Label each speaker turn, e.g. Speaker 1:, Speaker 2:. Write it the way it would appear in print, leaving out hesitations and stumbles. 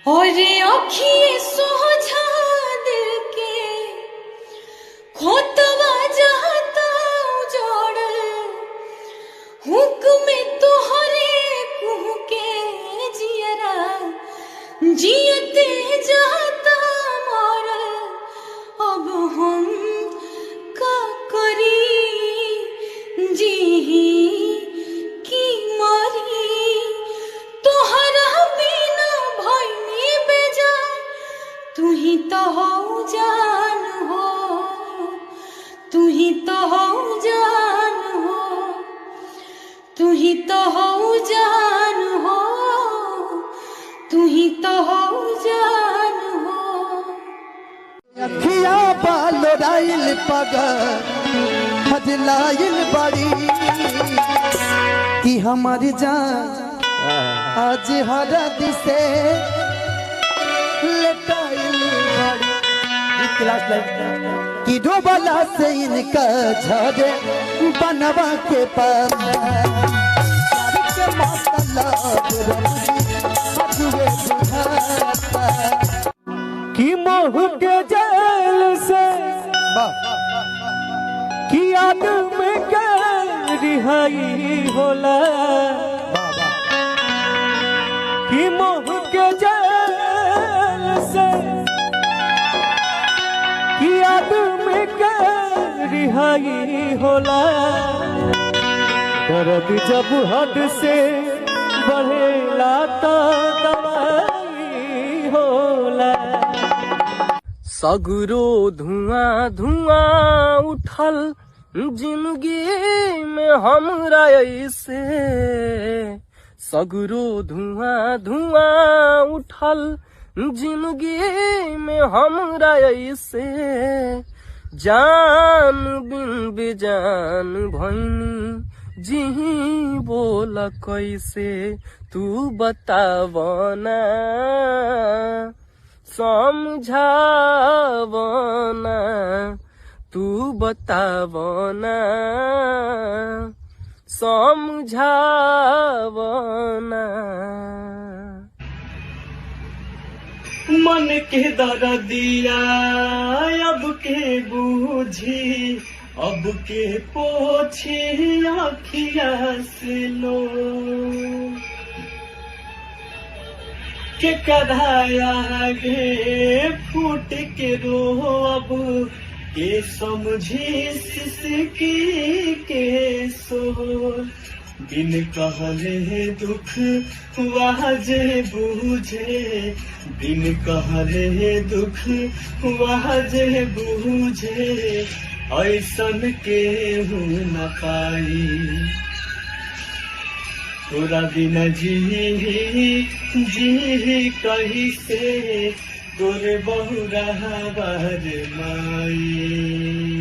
Speaker 1: और अखिए सोझा दिल के खोतवा जाता उजाड़, हुक्म तोहरे कुह के जियरा जियते जाता मरल। अब हम का करी, जी की मरी, तोहरा बिना भइनी बेजान, तू ही तो हो जान हो, तू ही तो हो जान हो, तू ही तो हो जान हो, तू ही तो हो जान हो।
Speaker 2: अखिया बालो राइल पग हजलाइल बड़ी कि हमारी जान आज हरद से लटाइल बड़ी। क्लास लाइन कि डोबला से इनका झरे बनवा के पार के मतलब रब जी हजुए बुझाता।
Speaker 3: कि मोह के जेल से कि आदमी के रिहाई होला, कि मोह के जेल से कि आदमी के रिहाई होला। दर्द जब हद से बढ़ेला तो दवाई होला। सगरो धुआं धुआं उठल जिंदगी में हमरा ऐसे, सगरो धुआं धुआं उठल जिंदगी में हमरा ऐसे, जान बिन बेजान भैनी जी बोल कैसे, तू बतावना समझावना, तू बतावना समझावना।
Speaker 4: मन के दर्दिया अब के बूझी, अब के पोछी अखिया से लो, के कढ़ाया गे फूट के रो, अब के समझी सिसकी के सो, बिन कहले दुख वाजे बूझे, बिन कहले दुख वाजे बूझे, ऐसन के हूँ न पाई, तोरा बिना जी जी कहीं से, तोरे बहुरा बार माई।